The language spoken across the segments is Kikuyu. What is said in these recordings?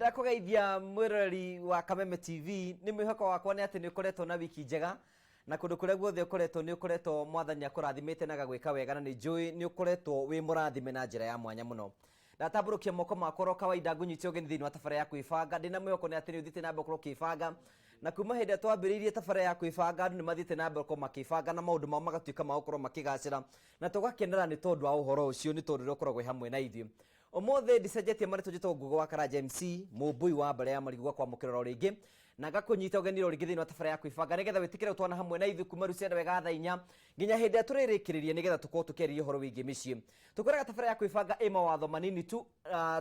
Ndakũgeithia mwĩroreri wa Kameme TV. Nĩ mwĩhoko wakwa nĩ atĩ nĩ ũkoretwo na wiki njega na kũndũ kũrĩa guothe ũkoretwo nĩ ũkoretwo mwathani akũrathimĩte na agagwĩka wega, na nĩ njũĩ nĩ ũkoretwo wĩ mũrathime na njĩra ya mwanya mũno. Ndatambũrũkia moko makwa oro kawaida ngũnyite ũgeni thĩinĩ wa tabarĩra ya kwĩbanga. Ndĩna mwĩhoko nĩ atĩ nĩ ũthiĩte na mbere gũkorwo ũkĩbanga, na kuma hĩndĩ ĩrĩa twambĩrĩirie tabarĩra ya kwĩbanga, andũ nĩ mathiĩte na mbere gũkorwo makĩbanga na maũndũ mao magatuĩka ma gũkorwo makĩgacĩra, na tũgakenera nĩ tondũ wa ũhoro ũcio, nĩ tondũ ũrĩa ũkoragwo wĩ hamwe na ithuĩ. Ũmũthĩ ndicenjetie marĩtwa, njĩtagwo Ngugi wa Karanja MC, mũmbũi wa mbere ya marigũ, gakwamũkĩra oro rĩngĩ na ngakũnyita ũgeni oro rĩngĩ thĩinĩ wa tabarĩra ya kwĩbanga, nĩgetha wĩtĩkĩre gũtwana hamwe na ithuĩ kuma rũciaro wega thaa 4 nginya hĩndĩ ĩrĩa tũrĩrĩkĩrĩria, nĩgetha tũkorwo tũkĩarĩria ũhoro wĩgiĩ mĩciĩ. Tũkwĩraga tabarĩra ya kwĩbanga ĩ mawatho manini tu.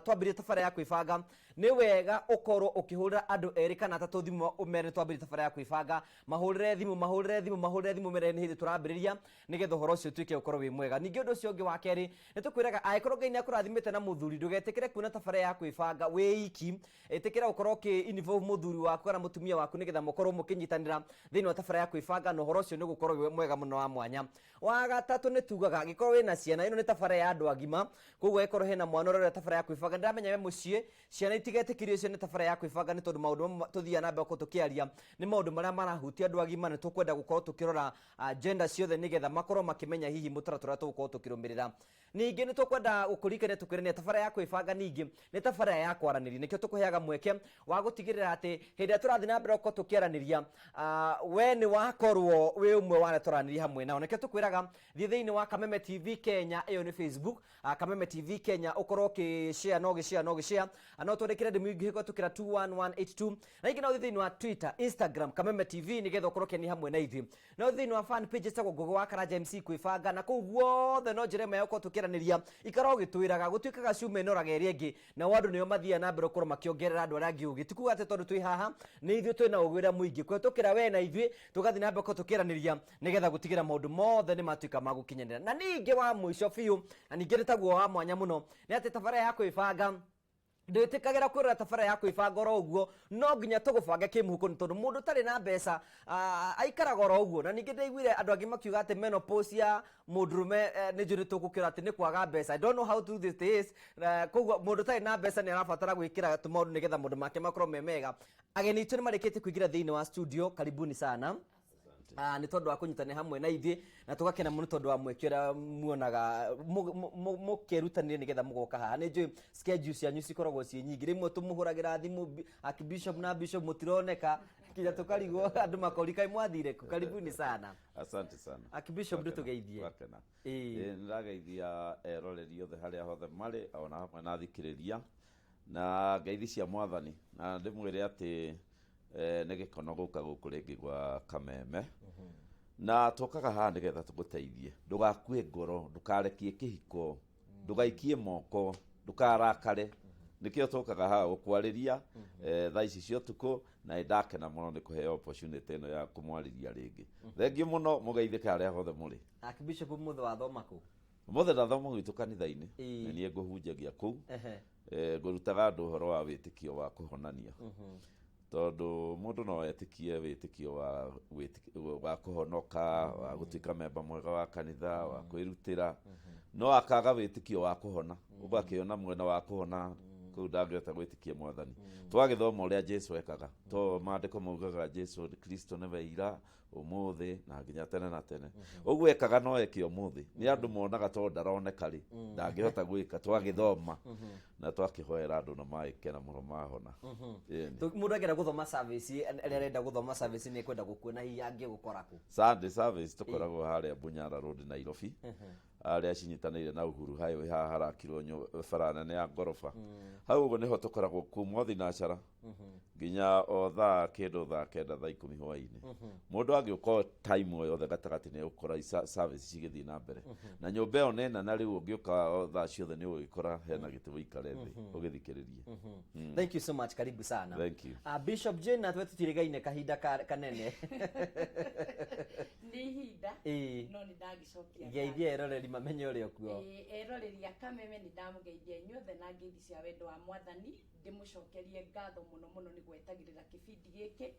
Twambĩrĩria tabarĩra ya kwĩbanga, nĩ wega ũkorwo ũkĩhũrĩra andũ erĩ kana atatũ thimũ, ũmere nĩ twambĩrĩria tabarĩra ya kwĩbanga. Mahũrĩre thimũ, mahũrĩre thimũ, mahũrĩre thimũ, mere nĩ hĩndĩ tũrambĩrĩria, nĩgetha ũhoro ũcio ũtuĩke ũkorwo wĩ mwega. Ningĩ ũndũ ũcio ũngĩ wa kerĩ, nĩ tũkwĩraga angĩkorwo Ngai nĩ akũrathimĩte na mũthuri, ndũgetĩkĩre kuona tabarĩra ya kwĩbanga wĩ iki. Ĩtĩkĩra gũkorwo ũkĩ involve mũthuri waku kana mũtumia waku, nĩgetha mũkorwo mũkĩnyitanĩra thĩinĩ wa tabarĩra ya kwĩbanga, na ũhoro ũcio nĩ ũgũkorwo wĩ mwega mũno wa mwanya. Wa gatatũ, nĩ tugaga angĩkorwo wĩna ciana, ĩno nĩ tabarĩra ya andũ agima, koguo angĩkorwo hena mwana ũrerora tabarĩra ya kwĩbanga, ndĩramenya we mũciĩ ciana itigetĩkĩrio cione tabarĩra ya kwĩbanga, nĩ tondũ maũndũ mamwe tũthiaga na mbere gũkorwo tũkĩaria nĩ maũndũ marĩa marahutia andũ agima. Nĩ tũkwenda gũkorwo tũkĩrora gender ciothe, nĩgetha makorwo makĩmenya hihi mũtaratara ũrĩa tũgũkorwo tũkĩrũmĩrĩra. Ningĩ nĩ tũkwenda gũkũririkania tũkwĩrania tabarĩra ya kwĩbanga ningĩ nĩ tabarĩra ya kwaranĩria. Nĩkĩo tũkũheaga mweke wa gũtigĩrĩra atĩ hĩndĩ ĩrĩa tũrathiĩ na mbere gũkorwo tũkĩaranĩria, we nĩ wakorwo wĩ ũmwe wa arĩa tũraranĩria hamwe nao. Nĩkĩo tũkwĩraga thiĩ thĩinĩ wa Kameme TV Kenya, ĩyo nĩ Facebook, Kameme TV Kenya, ũkorwo ũkĩ-share na ũgĩ-share na ũgĩ-share. No twandĩkĩre ndĩmu ingĩ kũhetũkĩra 21182, na ingĩ no ũthiĩ thĩinĩ wa Twitter, Instagram, Kameme TV, nĩgetha ũkorwo ũkĩania hamwe na ithuĩ. No thĩinĩ wa fan page ĩtagwo Ngugi wa Karanja MC kwĩbanga, na kũu guothe no njĩra ĩmwe ya gũkorwo tũkĩaranĩria. Ikara ũgĩtwĩraga, gũtuĩkaga cuma ĩnoraga ĩrĩa ĩngĩ, nao andũ nĩo mathiaga na mbere gũkorwo makĩongerera andũ arĩa angĩ ũgĩ. Ti kuga atĩ tondũ twĩ haha nĩ ithuĩ twĩna ũgĩ ũrĩa mũingĩ kũhetũkĩra we, na ithuĩ tũgathiĩ na mbere gũkorwo tũkĩaranĩria, nĩgetha gũtigĩra maũndũ mothe nĩ matuĩka ma gũkinyanĩra. Na ningĩ wa mũico biũ, na ningĩ nĩ taguo wa mwanya mũno, nĩ atĩ tabarĩra ya kwĩbanga ndwĩtĩkagĩra kwĩrora tabarĩra ya kwĩbanga oro ũguo, no nginya tũgũbange kĩmũhuko, nĩ tondũ mũndũ ũtarĩ na mbeca aikaraga oro ũguo. Na ningĩ ndaiguire andũ angĩ makiuga atĩ menopause ya mũndũrũme nĩ njũĩ nĩ tũgũkĩra atĩ nĩ kwaga mbeca. I don't know how true this is. Koguo mũndũ ũtarĩ na mbeca nĩ arabatara gwĩkĩra tũmaũndũ nĩgetha maũndũ make makorwo me mega. Ageni aitũ nĩ marĩkĩtie kũingĩra thĩinĩ wa studio. Karibuni sana. Nĩ tondũ wa kũnyitanĩra hamwe na ithuĩ, na tũgakena mũno tondũ wa mweke ũrĩa muonaga mũkerutanĩria nĩgetha mũgoka haha. Nĩ njũĩ schedule cianyu cikoragwo ciĩ nyingĩ, rĩmwe tũmũhũragĩra thimũ Archbishop na Bishop mũtironeka, nginya tũkarigwo, andũ makoria kaĩ mwathire kũ. Karibuni sana. Asante sana. Archbishop, ndũtũgeithie. Wakena. Ĩĩ, nĩndageithia eroreri othe harĩa hothe marĩ, ona hamwe na athikĩrĩria, na ngeithi cia mwathani, na ndĩmwĩre atĩ nĩ gĩkono gũka gũkũ rĩngĩ gwa Kameme, na tũkaga haha nĩgetha tũgũteithie. Ndũgakue ngoro, ndũkarekie kĩhiko, ndũgaikie moko, ndũkarakare. Nĩkĩo tũkaga haha gũkwarĩria thaa ici cia ũtukũ, na nĩndakena mũno nĩ kũheo opportunity ĩno ya kũmwarĩria rĩngĩ. Thengiũ mũno, mũgeithĩke harĩa hothe mũrĩ. Archbishop, ũmũthĩ wathoma kũ? Ũmũthĩ ndathoma gwitũ kanitha-inĩ. Nĩ niĩ ngũhunjagia kũu. Ngũrutaga andũ ũhoro wa wĩtĩkio wa kũhonania, tondũ mũndũ no etĩkie wĩtĩkio wa kũhonoka, wa gũtuĩka memba mwega wa kanitha, wa kwĩrutĩra, no akaga wĩtĩkio wa kũhona. Ũgakĩona mwena wa kũhona kũu ndangĩhota gwĩtĩkia mwathani. Twagĩthoma ũrĩa Jesu ekaga, to maandĩko maugaga Jesu Kristo nĩwe ira, ũmũthĩ na nginya tene na tene. Ũguo ekaga no eke ũmũthĩ. Nĩ andũ monaga tondũ ndaroneka rĩ, ndangĩhota gwĩka. Twagĩthoma na twakĩhoera andũ na magĩkena mũno mahona. Ĩni. Mũndũ angĩenda gũthoma service, ĩrĩa arenda gũthoma service, nĩ kwenda gũkuona, hihi angĩgũkora kũ? Sunday service tũkoragwo harĩa Bunyara Road, Nairobi, harĩa cinyitanĩire na Uhuru Highway, haha harakirwo bara nene ya ngoroba. Hau ũguo nĩho tũkoragwo kuma o thinacara nginya o thaa kĩndũ thaa 9, thaa 10 hwaĩ-inĩ. Mũndũ angĩũka o time o yothe gatagatĩ nĩ egũkora service cigĩthiĩ na mbere, na nyũmba ĩyo nĩ nene. Rĩu ũngĩũka o thaa ciothe nĩ ũgũgĩkora hena gĩtĩ ũikare thĩ ũgĩthikĩrĩrie. Thank you so much, karibu sana. Thank you. Bishop Jane, na twe tũtirĩgaine kahinda kanene. Nĩ ihinda. No nĩ ndagĩcokia. Geithia eroreri mamenye ũrĩa ũkuo. Ĩĩ, eroreri a Kameme, nĩ ndamũgeithia inyuothe na ngeithi cia wendo wa mwathani. Ndĩmũcokerie ngatho mũno mũno nĩ gwetagĩrĩra kĩbindi gĩkĩ.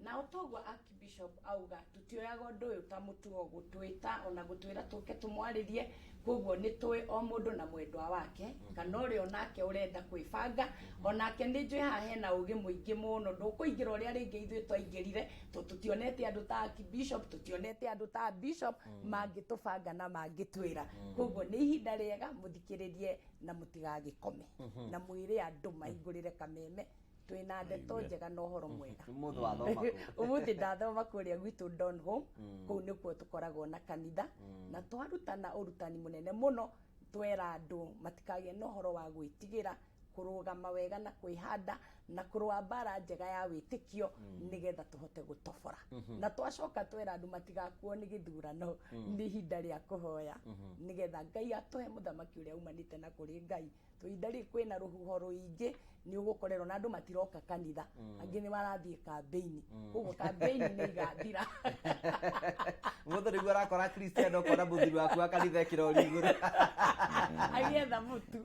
Na o toguo Archbishop auga, tutioyaga ũndũ ũyũ ta mũtugo gũtwĩta ona gũtwĩra tũke tũmwarĩrie. Koguo nĩ tũĩ o mũndũ na mwendwa wake, kana ũrĩa onake ũrenda kwĩbanga onake. Nĩ njũĩ haha hena ũgĩ mũingĩ mũno, ndũkũingĩra ũrĩa rĩngĩ ithuĩ twaingĩrire, tondũ tũtionete andũ ta Archbishop, tũtionete andũ ta Bishop mangĩtũbanga na mangĩtwĩra. Koguo nĩ ihinda rĩega mũthikĩrĩrie na mũtigagĩkome, na mwĩre andũ mahingũrĩre Kameme, twĩna ndeto njega na ũhoro mwega. Mũthĩ wathoma kũ? Ũmũthĩ ndathoma kũrĩa gwitũ Don Home. Kũu nĩkuo tũkoragwo na kanitha, na twarutana ũrutani mũnene mũno, twera andũ matikagĩe na ũhoro wa gwĩtigĩra kũrũgama wega na kwĩhanda na kũrũa mbara njega ya wĩtĩkio, nĩgetha tũhote gũtobora. Na twacoka twera andũ matigakuo nĩ gĩthurano, nĩ ihinda rĩa kũhoya nĩgetha Ngai atũhe mũthamaki ũrĩa umanĩte na kũrĩ Ngai. To ihinda rĩrĩ kwĩna rũhuho rũingĩ, nĩ ũgũkorerwo na andũ matiroka kanitha, angĩ nĩ marathiĩ kambĩini, koguo kambĩini nĩ igathira. Mũthĩ nĩguo arakora Kristiano, ũkona mũthuri waku wa kanitha ekĩra ũri igũrũ agĩetha mũtu.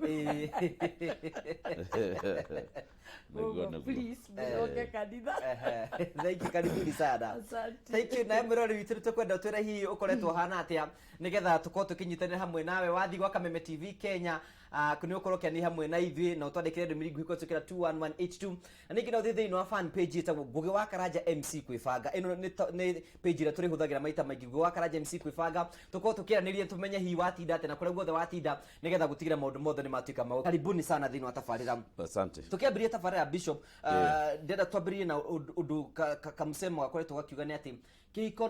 Nĩguo. Koguo Nĩguo. please, mũcoke kanitha. Ehe. Thank you, karibuni sana. Asante. Thank you. Nawe mwĩrori witũ, nĩ tũkwenda ũtwĩre hihi ũkoretwo ũhana atĩa, nĩgetha tũkorwo tũkĩnyitanĩra hamwe nawe. Wathiĩ gwa Kameme TV Kenya, nĩ ũkorwo ũkĩania hamwe na ithuĩ na ũtwandĩkĩre ndũmĩrĩri nguhĩ kũhetũkĩra 21182. Na ningĩ no ũthiĩ thĩinĩ wa fan page ĩtagwo Ngũgĩ wa Karanja MC Kwĩbanga. Ĩno nĩ page ĩrĩa tũrĩhũthagĩra maita maingĩ, Ngũgĩ wa Karanja MC Kwĩbanga. Tũkorwo tũkĩaranĩria, tũmenye hihi watinda atĩa na kũrĩa guothe watinda, nĩgetha gũtigĩra maũndũ mothe nĩ matuĩka ma. Karibuni sana thĩinĩ wa tabarĩra. Asante. Tukiambĩrĩria tabarĩra ya Bishop, ndĩrenda twambĩrĩrie na ũndũ kamsemo gakoretwo gakiuga nĩ atĩ kĩhiko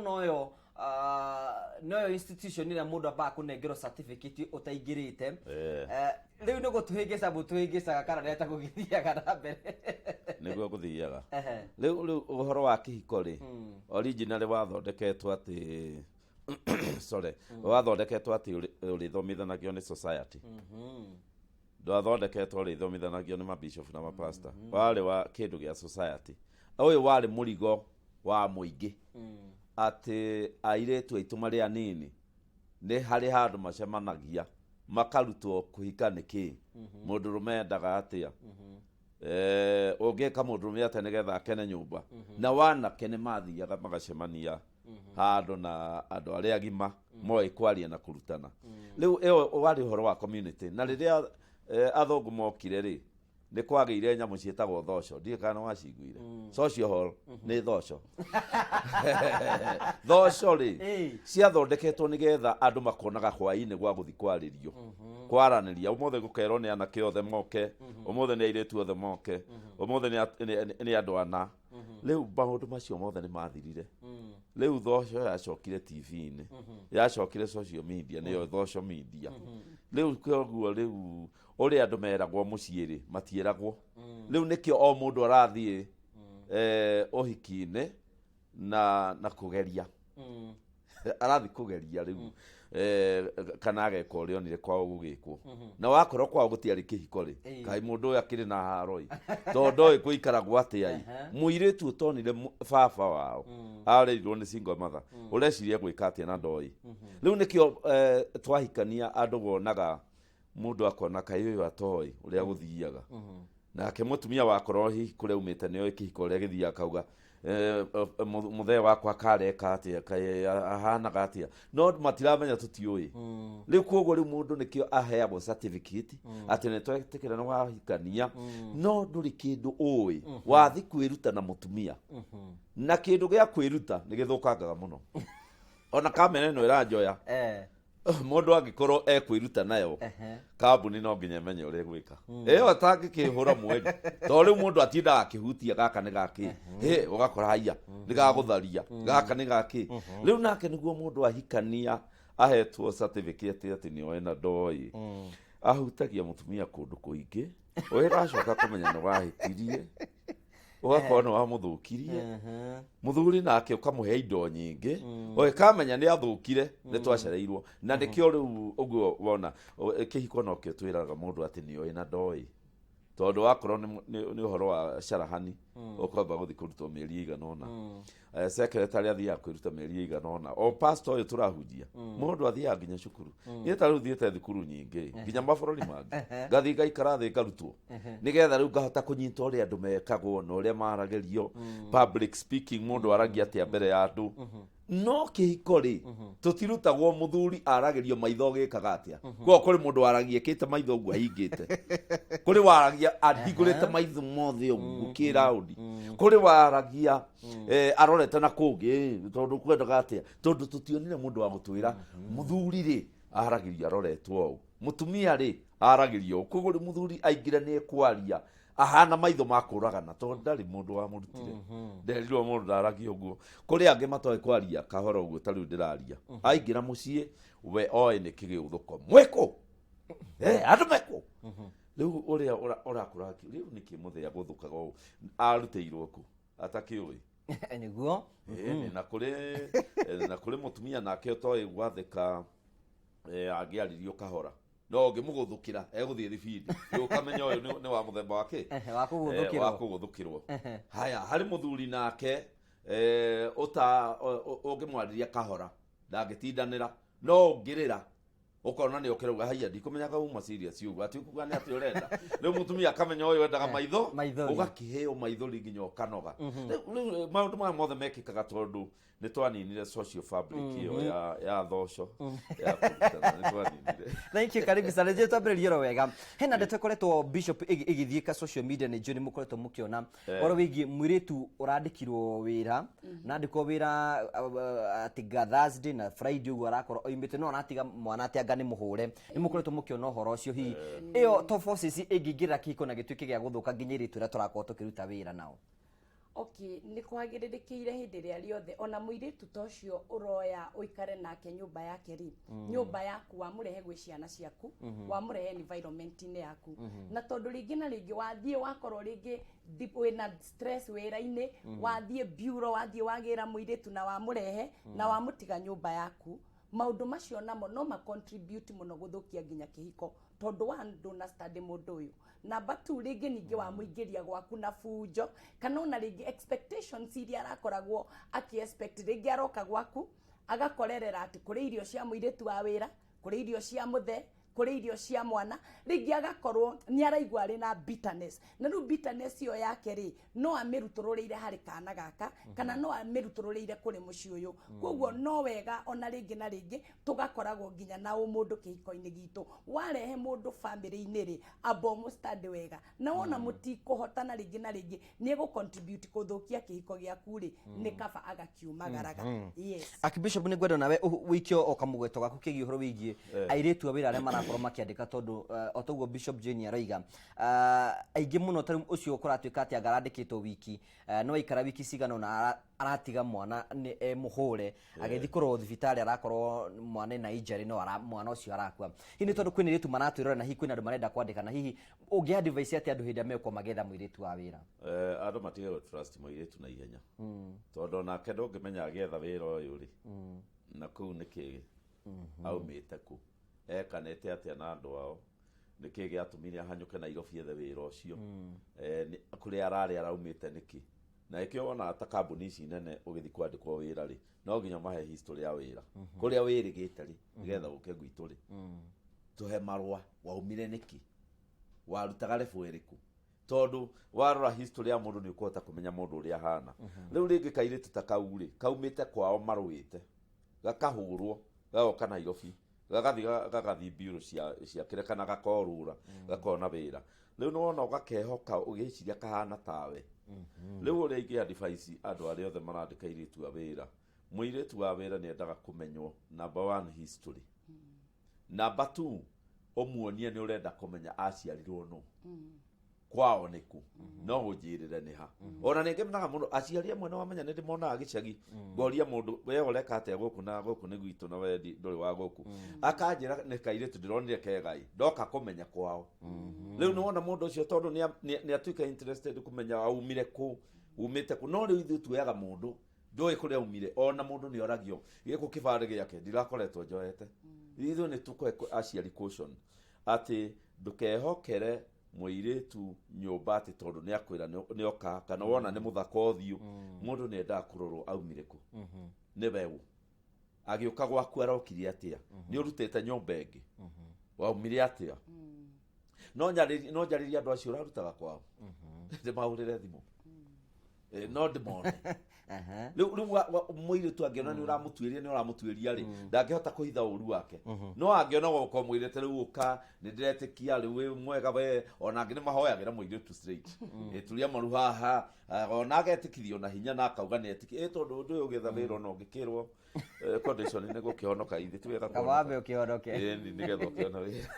noyo institution ĩrĩa mũndũ ambaga kũnengerwo certificate ũtaingĩrĩte. Rĩu nĩ gũtũhĩngĩca mũtũhĩngĩcaga kana nĩ ta gũgĩthiaga na mbere? Nĩguo gũthiaga. Rĩu ũhoro wa kĩhiko rĩ, originally wathondeketwo atĩ, sorry, wathondeketwo atĩ ũrĩthomithanagio nĩ society. Ndwathondeketwo ũrĩthomithanagio nĩ mabishop na mapasta. Warĩ wa kĩndũ gĩa society. Ũyũ warĩ mũrigo wa mũingĩ, atĩ airĩtu aitũ marĩ anini nĩ harĩ handũ macemanagia makarutwo kũhika nĩ kĩĩ, mũndũrũme endaga atĩa, ũngĩka mũndũrũme atĩa nĩgetha akene nyũmba. Na wanake nĩ mathiaga magacemania handũ na andũ arĩa agima moĩ kwaria na kũrutana. Rĩu ĩyo warĩ ũhoro wa community. Na rĩrĩa athũngũ mokire rĩ, nĩ kwagĩire nyamũ ciĩtagwo thoco. Ndiũĩ kana waciguire. Social hall nĩ thoco. Thoco rĩ, ciathondeketwo nĩgetha andũ makonaga hwaĩ-inĩ gwa gũthi kwarĩrio, kwaranĩria. Ũmũthĩ gũkerwo nĩ anake othe moke, ũmũthĩ nĩ airĩtu othe moke, ũmũthĩ nĩ andũ ana. Rĩu maũndũ macio mothe nĩ mathirire. Rĩu thoco yacokire TV-inĩ, yacokire social media, nĩyo social media rĩu. Koguo rĩu ũrĩa andũ meragwo mũciĩ rĩ, matiĩragwo. Rĩu nĩkĩo o mũndũ arathiĩ ũhiki-inĩ na kũgeria, arathiĩ kũgeria rĩu, kana ageka ũrĩa onire kwao gũgĩkwo. Na wakorwo kwao gũtiarĩ kĩhiko rĩ, kaĩ mũndũ ũyũ akĩrĩ na haro ĩ, tondũ ndoĩ gũikaragwo atĩa ĩ. Mũirĩtu ũtonire baba wao arerirwo nĩ single mother, ũreciria gwĩka atĩa na ndoĩ? Rĩu nĩkĩo twahikania andũ wonaga mũndũ akona kaĩ ũyũ atoĩ ũrĩa gũthiaga. Nake mũtumia wakorwo hihi kũrĩa umĩte nĩoĩ kĩhiko ũrĩa gĩthiaga, akauga, "Mũthee wakwa kareka atĩa? Kaĩ ahanaga atĩa?" No matiramenya tũtiũĩ rĩu. Koguo rĩu mũndũ nĩkĩo aheagwo certificate atĩ nĩ twetĩkĩra nĩ wahikania, no ndũrĩ kĩndũ ũĩ. Wathi kwĩruta na mũtumia, na kĩndũ gĩa kwĩruta nĩ gĩthũkangaga mũno. Ona kamera ĩno ĩranjoya, mũndũ angĩkorwo ekwĩruta nayo, kambuni no nginya ĩmenye ũrĩa ĩgwĩka ĩyo atangĩkĩhũra mweri, tondũ rĩu mũndũ atindaga akĩhutia, gaka nĩ gakĩ, hĩ, ũgakora haiya nĩ gagũtharia, gaka nĩ gakĩ. Rĩu nake nĩguo mũndũ ahikania ahetwo certificate atĩ nĩ oĩ na ndoĩ, ahutagia mũtumia kũndũ kũingĩ, ũgĩgacoka kũmenya nĩ wahĩtirie, ũgakorwo nĩ wamũthũkirie. Mũthuri nake ũkamũhe indo nyingĩ, ũgĩkamenya nĩ athũkire, nĩ twacereirwo. Na nĩkĩo rĩu ũguo wona kĩhiko nokĩo twĩraga mũndũ atĩ nĩ oĩ na ndoĩ, tondũ wakorwo nĩ ũhoro wa carahani. Ũkwamba gũthiĩ kũrutwo mĩeri ĩigana ũna. Secretary athiaga kwĩruta mĩeri ĩigana ũna. O pastor ũyũ tũrahunjia, mũndũ athiaga nginya cukuru. Niĩ ta rĩu thiĩte thukuru nyingĩ, nginya mabũrũri mangĩ, ngathiĩ ngaikara thĩ ngarutwo, nĩgetha rĩu ngahota kũnyita ũrĩa andũ mekagwo na ũrĩa maragĩrio, public speaking, mũndũ aragia atĩa mbere ya andũ. No kĩhiko rĩ, tũtirutagwo mũthuri aragĩrio maitho gĩkaga atĩa. Koguo kũrĩ mũndũ waragia ĩkĩte maitho ũguo ahingĩte, kũrĩ waragia ahingũrĩte maitho mothe ũguo kĩraũndi, kũrĩ waragia arorete na kũngĩ, tondũ kwendaga atĩa, tondũ tũtionire mũndũ wa gũtwĩra mũthuri rĩ aragĩrio aroretwo ũũ, mũtumia rĩ aragĩrio ũũ. Koguo rĩ, mũthuri aingĩra nĩ ekwaria ahana maitho ma kũragana, tondũ ndarĩ mũndũ wamũrutire, nderirwo mũndũ ndaragia ũguo. Kũrĩ angĩ matoĩ kwaria kahora ũguo ta rĩu ndĩraria. Aingĩra mũciĩ we oĩ nĩ kĩgĩũthũko mwĩkũ, andũ mekũ rĩu ũrĩa ũrakũra rĩu nĩkĩ mũthĩa gũthũkaga ũũ, arutĩirwo kũ atakĩũĩ? Nĩguo. Ĩĩ, na kũrĩ mũtumia nake ũtoĩ gwathĩka, angĩaririo kahora no ũngĩmũgũthũkĩra egũthiĩ thibindi. Rĩu ũkamenya ũyũ nĩ wa mũthemba wa kĩ? Wa kũgũthũkĩrwo. Wa kũgũthũkĩrwo. Haya, harĩ mũthuri nake ũta ũngĩmwarĩria kahora ndangĩtindanĩra, no ũngĩrĩra ũkona nĩ ũkĩrauga haiya, ndikũmenyaga uma serious ũguo, atĩ ũkuga nĩ atĩ ũrenda. Rĩu mũtumia akamenya ũyũ endaga maitho. Maithori. Ũgakĩheo maithori nginya ũkanoga. Rĩu maũndũ maya mothe mekĩkaga tondũ nĩ twaninire social fabric ĩyo ya thoco ya kũrutana, nĩ twaninire. Thank you, karibu sana. Nĩ twambĩrĩrie oro wega. Hena ndeto ĩkoretwo, Bishop, ĩgĩthiĩ ka social media, nĩ njũĩ nĩ mũkoretwo mũkĩona ũhoro wĩgiĩ mũirĩtu ũrandĩkirwo wĩra, na andĩkwo wĩra atĩ nga Thursday na Friday ũguo arakorwo oimĩte, no aratiga mwana atĩ anga nĩ mũhũre. Nĩ mũkoretwo mũkĩona ũhoro ũcio? Hihi ĩyo to forces ĩngĩingĩrĩra kĩhiko na gĩtuĩke gĩa gũthũka nginya airĩtu arĩa tũrakorwo tũkĩruta wĩra nao? Okay, nĩ kwagĩrĩrĩkĩire hĩndĩ ĩrĩa rĩothe ona mũirĩtu ta ũcio ũroya ũikare nake nyũmba yake rĩ, nyũmba yaku wamũrehe gwĩ ciana ciaku, wamũrehe environment-inĩ yaku, na tondũ rĩngĩ na rĩngĩ wathiĩ wakorwo rĩngĩ wĩna stress wĩra-inĩ, wathiĩ bureau, wathiĩ wagĩra mũirĩtu na wamũrehe na wamũtiga nyũmba yaku, maũndũ macio namo no ma contribute mũno gũthũkia nginya kĩhiko, tondũ wa ndũna study mũndũ ũyũ. Number two, rĩngĩ ningĩ wamũingĩria gwaku na bunjo, kana ona rĩngĩ expectations iria arakoragwo akĩ expect, rĩngĩ aroka gwaku agakorerera atĩ kũrĩ irio cia mũirĩtu wa wĩra, kũrĩ irio cia mũthee, kũrĩ irio cia mwana, rĩngĩ agakorwo nĩ araigua arĩ na bitterness, na rĩu bitterness ĩyo yake rĩ, no amĩrutũrũrĩire harĩ kana gaka, kana no amĩrutũrũrĩire kũrĩ mũciĩ ũyũ. Koguo no wega ona rĩngĩ na rĩngĩ tũgakoragwo nginya na ũmũndũ kĩhiko-inĩ gitũ. Warehe mũndũ bamĩrĩ-inĩ rĩ, amba ũmũ-study wega, na wona mũtikũhotana rĩngĩ na rĩngĩ nĩ egũ contribute kũthũkia kĩhiko gĩaku rĩ, nĩ kaba agakiumagaraga, yes. Archbishop, nĩ ngwenda nawe ũikio o kamũgweto gaku kĩgiĩ ũhoro wĩgiĩ airĩtu a wĩra arĩa marakorwo makĩandĩka, tondũ o toguo Bishop Jane aroiga, aingĩ mũno ta rĩu ũcio kũratuĩka atĩ anga arandĩkĩtwo wiki, no aikara wiki cigana ũna aratiga mwana nĩ mũhũre, agĩthiĩ kũrorwo thibitarĩ arakorwo mwana ena injury, no mwana ũcio arakua. Hihi nĩ tondũ kwĩna airĩtu maratwĩrora, na hihi kwĩna andũ marenda kwandĩka, na hihi ũngĩ advise atĩa andũ hĩndĩ ĩrĩa megũkorwo magĩetha mũirĩtu wa wĩra? Andũ matige gũ trust mũirĩtu na ihenya, tondũ onake ndũngĩmenya agĩetha wĩra ũyũ rĩ, na kũu nĩ kĩ aumĩte, kũ ekanĩte atĩa na andũ ao, nĩkĩ gĩatũmire ahanyũke Nairobi ethe wĩra ũcio. Kũrĩa ararĩ araumĩte nĩkĩ? Na ĩkĩo wonaga ta kambuni ici nene ũgĩthiĩ kwandĩkwo wĩra rĩ, no nginya mahe history ya wĩra kũrĩa wĩrĩgĩte rĩ, nĩgetha ũke gwitũ rĩ, tũhe marũa waumire nĩkĩ, warutaga level ĩrĩkũ, tondũ warora history ya mũndũ nĩ ũkũhota kũmenya mũndũ ũrĩa ahana. Rĩu rĩngĩ kairĩtu ta kau rĩ, kaumĩte kwao marũĩte, gakahũrwo, gagoka Nairobi, gagathiĩ gagathiĩ bureau cia kĩrĩa, kana gakorũra gakona wĩra. Rĩu nĩ wona ũgakehoka ũgĩciria kahana tawe. Rĩu ũrĩa ingĩ advice andũ arĩa othe marandĩka airĩtu a wĩra, mũirĩtu wa wĩra nĩ endaga kũmenywo number one history, number two ũmuonie nĩ ũrenda kũmenya aciarirwo nũ, kwao nĩ kũ, no ũnjĩrĩre nĩ ha. Ona nĩ ngenaga mũno aciari amwe nĩ wamenya nĩ ndĩmonaga gĩcagi, ngoria mũndũ, "We ũreka atĩa gũkũ na gũkũ nĩ gwitũ, na we ndũrĩ wa gũkũ?" Akanjĩra nĩ kairĩtu ndĩronire kegai, ndoka kũmenya kwao. Rĩu nĩ wona mũndũ ũcio tondũ nĩ atuĩka interested kũmenya aumire kũ, umĩte kũ. No rĩu ithuĩ tuoyaga mũndũ ndũĩ kũrĩa aumire, ona mũndũ nĩ oragio gĩkũ kĩbandĩ gĩake, ndirakoretwo njoete. Ithuĩ nĩ tũkũhe aciari caution atĩ ndũkehokere. Mũirĩtu nyũmba atĩ tondũ nĩ akwĩra nĩ oka kana wona nĩ mũthaka ũthiũ. Mũndũ nĩ endaga kũrorwo aumire kũ, nĩwe ũ, agĩũka gwaku arokire atĩa, nĩ ũrutĩte nyũmba ĩngĩ, waumire atĩa. No njarĩrie andũ acio ũrarutaga kwao, ndĩmahũrĩre thimũ. No ndĩmone. Rĩu mũirĩtu angĩona nĩ ũramũtuĩria, nĩ ũramũtuĩria rĩ, ndangĩhota kũhitha ũru wake. No angĩona woka ũmwĩrĩte, rĩu ũka, nĩ ndĩretĩkia rĩu wĩ mwega we. Ona angĩ nĩ mahoyagĩra mũirĩtu straight. Turia maru haha. Ona agetĩkithio na hinya na akauga nĩ etĩki, tondũ ũndũ ũyũ ũgĩetha wĩra ona ũngĩkĩrwo condition nĩ gũkĩhonoka, ithe ti wega. Kaba wambe ũkĩhonoke. Ĩni, nĩgetha ũkĩona wĩra.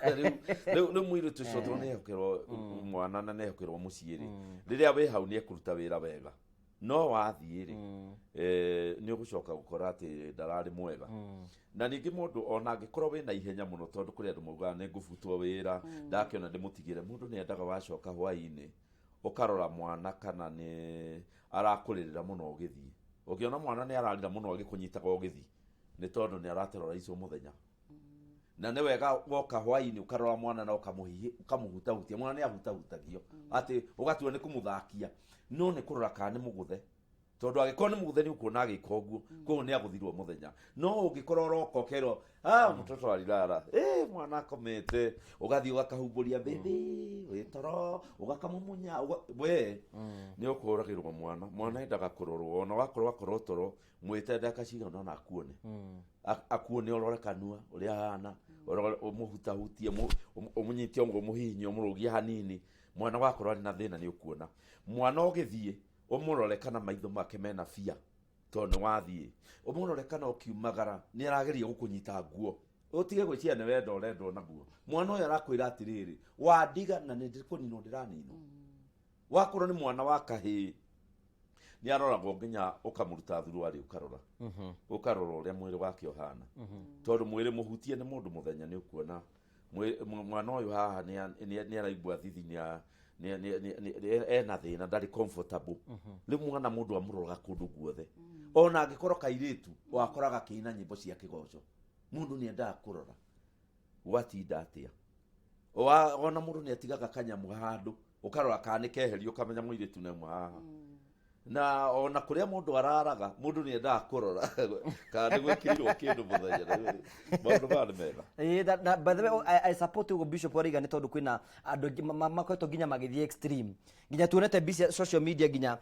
Rĩu mũirĩtu ũcio, tondũ nĩ ehokerwo mwana na nĩ ehokerwo mũciĩ rĩ, rĩrĩa wĩ hau nĩ ekũruta wĩra wega. No wathiĩ rĩ, nĩ ũgũcoka gũkora atĩ ndararĩ mwega. Na ningĩ mũndũ ona angĩkorwo wĩna ihenya mũno, tondũ kũrĩ andũ maugaga nĩ ngũbutwo wĩra, ndakĩona ndĩmũtigĩre. Mũndũ nĩ endaga wacoka hwaĩ-inĩ ũkarora mwana kana nĩ arakũrĩrĩra mũno ũgĩthiĩ. Ũngĩona mwana nĩ ararĩra mũno agĩkũnyitaga ũgĩthiĩ, nĩ tondũ nĩ araterrorizwo mũthenya. Na nĩ wega woka hwaĩ-inĩ ũkarora mwana na ũkamũhutahutia. Mwana nĩ ahutahutagio atĩ ũgatua nĩ kũmũthakia, no nĩ kũrora kana nĩ mũgũthe, tondũ angĩkorwo nĩ mũgũthe nĩ ũkuona agĩka ũguo, koguo nĩ agũthirwo mũthenya. No ũngĩkorwo ũroka ũkerwo, "Ah, mtoto alilala, mwana akomete," ũgathiĩ ũgakahumbũria, "Baby, wĩ toro," ũgakamumunya, we nĩ ũkũragĩrwo mwana. Mwana endaga kũrorwo, ona wakorwo akorwo toro, mwĩte ndagĩka cigana ona akuone. Akuone, ũrore kanua ũrĩa ahana, ũmũhutahutie, ũmũnyite ũguo, ũmũhihinye, ũmũrũgie hanini. Mwana wakorwo arĩ na thĩna nĩ ũkuona. Mwana ũgĩthiĩ ũmũrore kana maitho make mena bia tondũ nĩ wathiĩ, ũmũrore kana ũkiumagara nĩ arageria gũkũnyita nguo. Ũtige gwĩciria nĩ wendo ũrendwo naguo. Mwana ũyũ arakwĩra atĩrĩrĩ, wandiga na nĩ ndĩkũninwo, ndĩraninwo. Wakorwo nĩ mwana wa kahĩĩ, nĩ aroragwo nginya ũkamũruta thuruarĩ, ũkarora ũrĩa mwĩrĩ wake ũhana, tondũ mwĩrĩ mũhutie nĩ mũndũ mũthenya nĩ ũkuona mwana ũyũ haha nĩ araigua thithi, ena thĩna, ndarĩ comfortable. Rĩu mwana mũndũ amũroraga kũndũ guothe. Ona angĩkorwo kairĩtu wakoraga kĩina nyĩmbo cia kĩgoco, mũndũ nĩ endaga kũrora gwatinda atĩa. Ona mũndũ nĩ atigaga kanyamũ handũ, ũkarora kana nĩ keherio, ũkamenya mũirĩtu nĩ haha. Na ona kũrĩa mũndũ araraga, mũndũ nĩ endaga kũrora kana nĩ gwĩkĩrirwo kĩndũ mũthenya. Maũndũ maya nĩ mega. Ĩĩ, na by the way, I support ũguo Bishop arauga, nĩ tondũ kwĩna andũ aingĩ makoretwo nginya magĩthiĩ extreme, nginya tuonete mbica social media nginya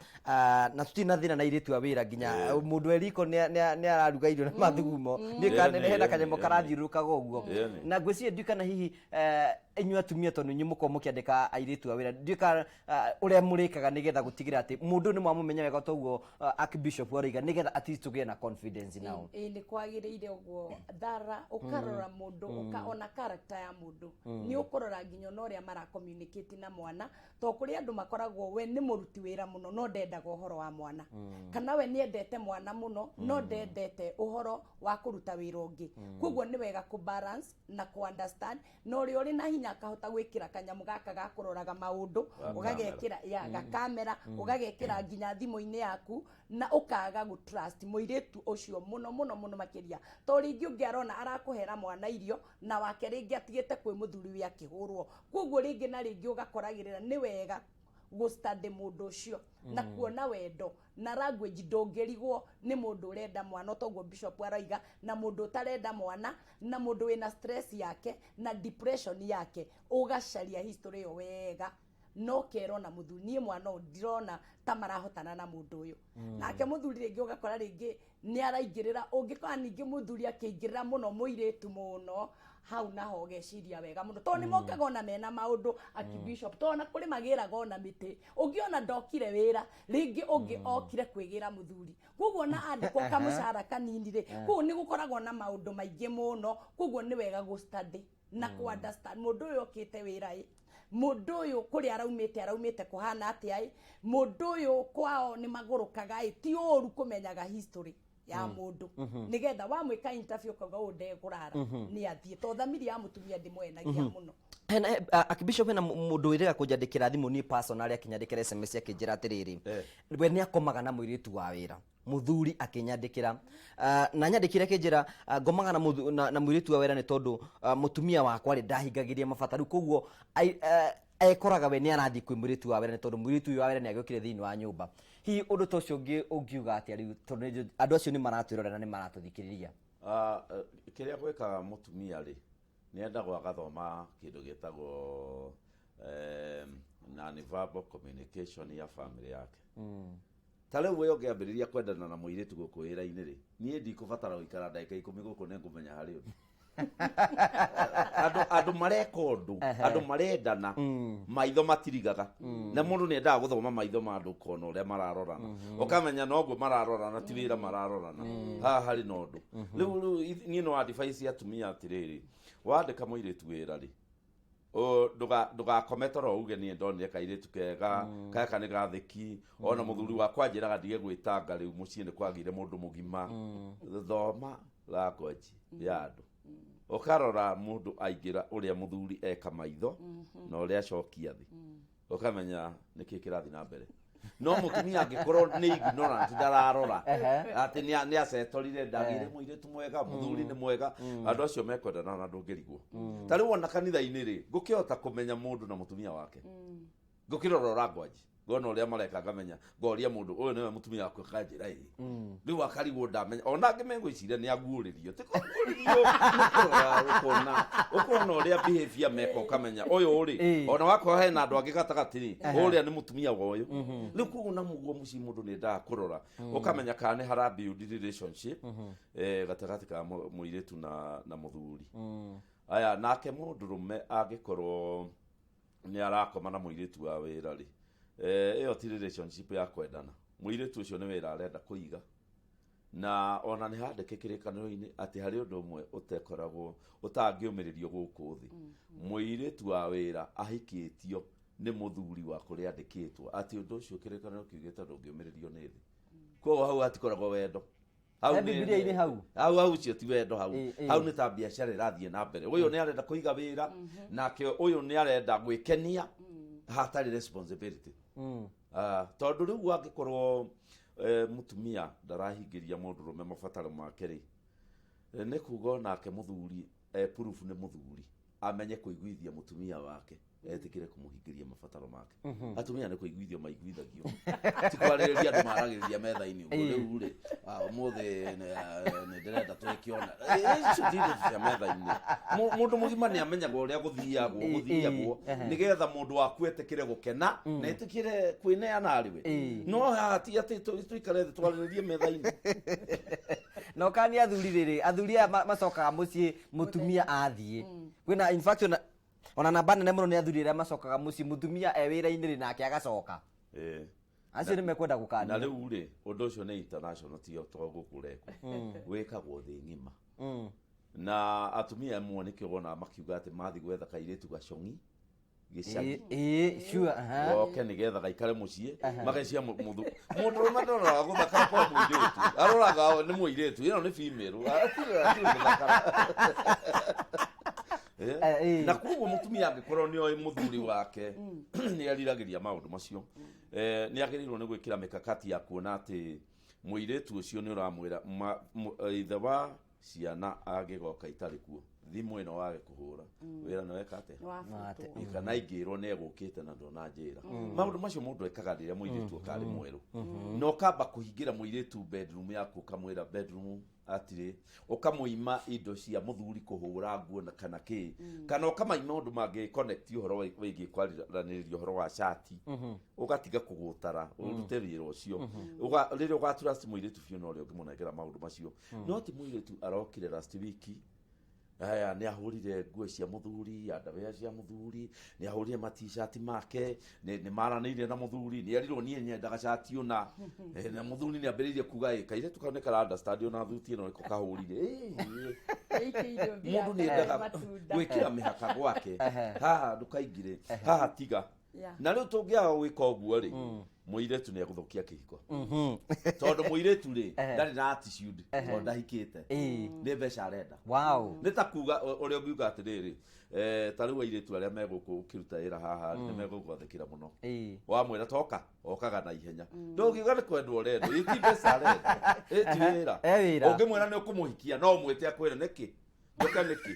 na tũtirĩ na thĩna na airĩtu a wĩra, nginya mũndũ e riko nĩ araruga irio na mathugumo. Niĩ kana hena kanyamũ karathiũrũrũkaga ũguo. Na ngwĩciria ndiũĩ kana hihi inyuĩ atumia, tondũ inyuĩ mũkoragwo mũkĩandĩka airĩtu a wĩra, ndiũĩ kana ũrĩa mũrĩkaga nĩgetha gũtigĩrĩra atĩ mũndũ ũyũ nĩ mwamũmenya wega toguo Archbishop arauga, nĩgetha at least tũgĩe na confidence nao. Ĩĩ, nĩ kwagĩrĩire ũguo thara ũkarora mũndũ, ona character ya mũndũ nĩ ũkũrora, nginya ona ũrĩa mara communicate na mwana, to kũrĩ andũ makoragwo we nĩ mũruti wĩra mũno no ndendaga ũhoro wa mwana, kana we nĩ endete mwana mũno no ndendete ũhoro wa kũruta wĩra ũngĩ. Koguo nĩ wega kũ balance na kũ understand, na ũrĩa ũrĩ na hinya akahota gwĩkĩra kanyamũ gaka ga kũroraga maũndũ, ũgagekĩra ya gakamera, ũgagekĩra nginya thimũ-inĩ yaku, na ũkaga gũ trust mũirĩtu ũcio mũno mũno mũno makĩria, to rĩngĩ ũngĩ arona arakũhera mwana irio na wake rĩngĩ atigĩte kwĩ mũthuri we akĩhũrwo. Koguo rĩngĩ na rĩngĩ ũgakoragĩrĩra nĩ wega gũstudy mũndũ ũcio na kuona wendo na language. Ndũngĩrigwo nĩ mũndũ ũrenda mwana toguo Bishop araiga, na mũndũ ũtarenda mwana, na mũndũ wĩna stress yake na depression yake. Ũgacaria history ĩyo wega no kerwo na mũthuri, niĩ mwana ũyũ ndirona ta marahotana na mũndũ ũyũ. Nake mũthuri rĩngĩ ũgakora rĩngĩ nĩ araingĩrĩra. Ũngĩkora ningĩ mũthuri akĩingĩrĩra mũno mũirĩtu mũno, hau naho ũgeciria wega mũno, tondũ nĩ mokaga ona mena maũndũ, Archbishop, tondũ ona kũrĩ magĩraga ona mĩtĩ. Ũngĩona ndokire wĩra, rĩngĩ ũngĩ okire kwĩgĩra mũthuri, koguo na andĩkwo kamũcara kanini rĩ, koguo nĩ gũkoragwo na maũndũ maingĩ mũno. Koguo nĩ wega gũ study na kũ understand mũndũ ũyũ okĩte wĩra ĩ, mũndũ ũyũ kũrĩa araumĩte, araumĩte kũhana atĩa ĩ, mũndũ ũyũ kwao nĩ magũrũkaga ĩ. Ti ũru kũmenyaga history ya mũndũ, nĩgetha wamwĩka interview ũkauga ũyũ ndekũrara nĩ athiĩ, to thamiri ya mũtumia ndĩmwenagia mũno. Hena Archbishop, hena mũndũ wĩrĩga kũnjandĩkĩra thimũ niĩ personally, akĩnyandĩkĩra SMS akĩnjĩra atĩrĩrĩ, we nĩ akomaga na mũirĩtu wa wĩra. Mũthuri akĩnyandĩkĩra, na nyandĩkĩre akĩnjĩra, ngomaga na mũirĩtu wa wĩra nĩ tondũ mũtumia wakwa rĩ ndahingagĩria mabata. Rĩu koguo Ekoraga we nĩ arathiĩ kwĩ mũirĩtu wa wĩra, nĩ tondũ mũirĩtu ũyũ wa wĩra nĩ agĩũkire thĩinĩ wa nyũmba. Hihi ũndũ ta ũcio ũngiuga atĩa rĩu, tondũ nĩ njũĩ andũ acio nĩ maratwĩrorera na nĩ maratũthikĩrĩria? Kĩrĩa gwĩkaga mũtumia rĩ, nĩ endagwo agathoma kĩndũ gĩtagwo non-verbal communication ya family yake. Ta rĩu we ũngĩambĩrĩria kwendana na mũirĩtu gũkũ wĩra-inĩ rĩ, niĩ ndikũbatara gũikara ndagĩka 10 gũkũ, nĩ ngũmenya harĩ ũndũ andũ mareka ũndũ, andũ marendana, maitho matirigaga, na mũndũ nĩ endaga gũthoma maitho ma andũ, ũkona ũrĩa mararorana, ũkamenya noguo mararorana ti wĩra mararorana, haha harĩ na ũndũ. Rĩu niĩ no advise atumia atĩrĩrĩ, wandĩka mũirĩtu wĩra rĩ, ndũgakome toro uge niĩ ndonire kairĩtu kega, kaka nĩ gatheki, ona mũthuri wakwa anjĩraga ndige gwĩtanga, rĩu mũciĩ nĩ kwagĩire mũndũ mũgima. Thoma language ya andũ, ũkarora mũndũ aingĩra ũrĩa mũthuri eka maitho na ũrĩa acokia thĩ, ũkamenya nĩkĩ kĩrathiĩ na mbere. No mũtumia angĩkorwo nĩ ignorant, ndararora atĩ nĩ acetorire, ndagĩire mũirĩtu mwega, mũthuri nĩ mwega, andũ acio mekwendana na ndũngĩrigwo. Ta rĩu ona kanitha-inĩ rĩ, ngũkĩhota kũmenya mũndũ na mũtumia wake ngũkĩrora language, ngona ũrĩa mareka, ngamenya, ngoria mũndũ ũyũ nĩwe mũtumia waku, akanjĩra ĩ. Rĩu akarigwo ndamenya, ona angĩ megwĩciria nĩ aguũrĩrio, ti kũguũrĩrio, nĩ kũrora ũkona ũrĩa behavior meka, ũkamenya ũyũ rĩ, ona wakorwo hena andũ angĩ gatagatĩ rĩ, ũrĩa nĩ mũtumia wa ũyũ. Rĩu koguo na mũguo mũciĩ mũndũ nĩ endaga kũrora, ũkamenya kana nĩ hara build relationship gatagatĩ ka mũirĩtu na mũthuri. Aya, nake mũndũrũme angĩkorwo nĩ arakoma na mũirĩtu wa wĩra rĩ, ĩyo ti relationship ya kwendana. Mũirĩtu ũcio nĩ wĩra arenda kũiga, na ona nĩ handĩke kĩrĩkanĩro-inĩ atĩ harĩ ũndũ ũmwe ũtekoragwo ũtangĩũmĩrĩrio gũkũ thĩ, mũirĩtu wa wĩra ahikĩtio nĩ mũthuri wa kũrĩa andĩkĩtwo, atĩ ũndũ ũcio kĩrĩkanĩro kiugĩte ndũngĩũmĩrĩrio nĩ thĩ. Koguo hau hatikoragwo wendo. Hau He Bibilia-inĩ hau? Hau ũcio ti wendo hau. Ĩ. Hau nĩ ta biacara ĩrathiĩ na mbere. Ũyũ nĩ arenda kũiga wĩra, nake ũyũ nĩ arenda gwĩkenia hatarĩ responsibility. Tondũ rĩu angĩkorwo mũtumia ndarahingĩria mũndũrũme mabataro make rĩ, nĩ kuga onake mũthuri proof nĩ mũthuri amenye kũiguithia mũtumia wake etĩkĩre kũmũhingĩria mabataro make. Atumia nĩ kũiguithio maiguithagio, ti kwarĩrĩria andũ maragĩrĩria metha-inĩ ũguo. Rĩu rĩ, ũmũthĩ nĩ ndĩrenda twĩkĩona. Icio ti indo cia metha-inĩ. Mũndũ mũgima nĩ amenyaga ũrĩa gũthiagwo, gũthiagwo nĩgetha mũndũ waku etĩkĩre gũkena na etĩkĩre kwĩneana harĩ we. No haha ti atĩ tũikare thĩ twarĩrĩrie metha-inĩ. Na ũkani athuri rĩrĩ, athuri aya macokaga mũciĩ mũtumia athiĩ, kwĩna, in fact, ona namba nene mũno nĩ athuri arĩa macokaga mũciĩ mũtumia e wĩra-inĩ rĩ, nake agacoka. Acio nĩ mekwenda Na gũkanio. Rĩu rĩ, ũndũ ũcio nĩ international, ti to gũkũ ũrekwo, wĩkagwo thĩ ng'ima. Na atumia amwe nĩkĩo wonaga makiuga atĩ mathiĩ gwetha kairĩtu gacong'i gĩcagi, Ĩ, sure, aha. goke nĩgetha gaikare mũciĩ, magecia mũndũrũme ndaroraga gũthakara kwa mũirĩtu, aroraga nĩ mũirĩtu ĩno nĩ female, atirĩ gũthakara. Na koguo mũtumia angĩkorwo nĩ oĩ mũthuri wake nĩ eriragĩria maũndũ macio, nĩ agĩrĩirwo nĩ gwĩkĩra mĩkakati ya kuona atĩ mũirĩtu ũcio nĩ ũramwĩra ithe wa ciana angĩgoka itarĩ kuo, thimũ ĩno wage kũhũra, wĩra nĩ weka atĩa? Nĩ wabutwo. Kana ingĩrwo nĩ egũkĩte na ndonanjĩra. Maũndũ macio mũndũ ekaga rĩrĩa mũirĩtu akarĩ mwerũ, na ũkamba kũhingĩra mũirĩtu bedroom yaku, ũkamwĩra bedroom atirĩ, ũkamũima indo cia mũthuri kũhũra nguo na kana kĩ, kana ũkamaima ũndũ mangĩ connect ũhoro wĩgiĩ kwaranĩrĩria ũhoro wa cati, ũgatiga kũgũtara, ũrute wĩra ũcio. Rĩrĩa ũgatrust mũirĩtu biũ, no ũrĩa ũngĩmũnengera maũndũ macio. No ti mũirĩtu arokire last week, aya nĩ ahũrire nguo cia mũthuri, underwear cia mũthuri, nĩ ahũrire matishati make, nĩ maranĩirie na mũthuri, nĩ erirwo niĩ nyendaga cati ũna. Na mũthuri nĩ ambĩrĩirie kuga ĩ kairĩtu kau nĩ kara understand ona thuti ĩno nĩko kahũrire. Ĩikĩirio mbia Mũndũ nĩ kana endaga matunda. gwĩkĩra mĩhaka gwake, haha ndũkaingire, haha tiga. Na rĩu tũngĩaga gwĩka ũguo rĩ, mũirĩtu nĩ egũthũkia kĩhiko, tondũ mũirĩtu rĩ, ndarĩ na attitude, tondũ ndahikĩte, nĩ mbeca arenda. Nĩ ta kuga ũrĩa ũngiuga atĩrĩrĩ, ta rĩu airĩtu arĩa megũkũ ũkĩruta wĩra haha rĩ, nĩ megũgwathĩkĩra mũno. Wamwĩra toka, okaga na ihenya. Ndũngiuga nĩ kwendwo ũrendwo, ĩ ti mbeca arenda, ĩ ti wĩra. E wĩra. Ũngĩmwĩra nĩ ũkũmũhikia, no ũmwĩte akwĩre nĩkĩ. Njoke nĩkĩ?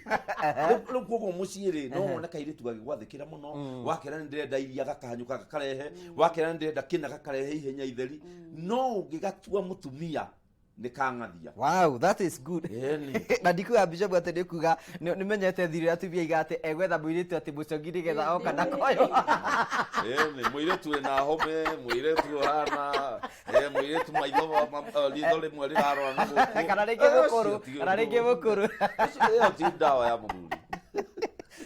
Rĩu koguo mũciĩ rĩ, no wone kairĩtu gagĩgwathĩkĩra mũno, wakera nĩ ndĩrenda iria gakahanyũka gakarehe, wakera nĩ ndĩrenda kĩna gakarehe ihenya itheri, no ũngĩgatua mũtumia nĩ kang'athia. Wow, that is good. Ĩni. Na ndikuga bishop atĩ nĩ kuga nĩ menyete thiri ũrĩa atumia aiga atĩ egwetha mũirĩtu atĩ mũcogi nĩgetha oka na koyo. Ĩni, mũirĩtu wĩna home, mũirĩtu ũhana, mũirĩtu maitho ritho rĩmwe rĩrarora na gũkũ. Kana rĩngĩ mũkũrũ, kana rĩngĩ mũkũrũ. Ĩyo ti ndawa ya mũthuri.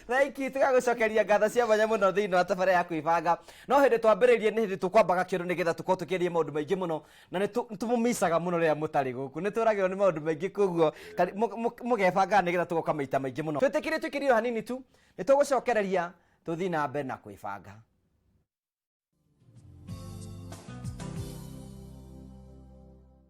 Thank you, tũgagũcokeria ngatho cia mwanya mũno thĩinĩ wa tabarĩra ya kwĩbanga. No hĩndĩ twambĩrĩrie nĩ hĩndĩ tũkwambaga kĩoro nĩgetha tũkorwo tũkĩaria maũndũ maingĩ mũno, na nĩ tũmũmicaga mũno rĩrĩa mũtarĩ gũkũ, nĩ tũragĩrwo nĩ maũndũ maingĩ, koguo mũgebangaga nĩgetha tũgoka maita maingĩ mũno. Twĩtĩkĩrie tũikĩrie o hanini tu, nĩ tũgũcokereria tũthiĩ na mbere na kwĩbanga.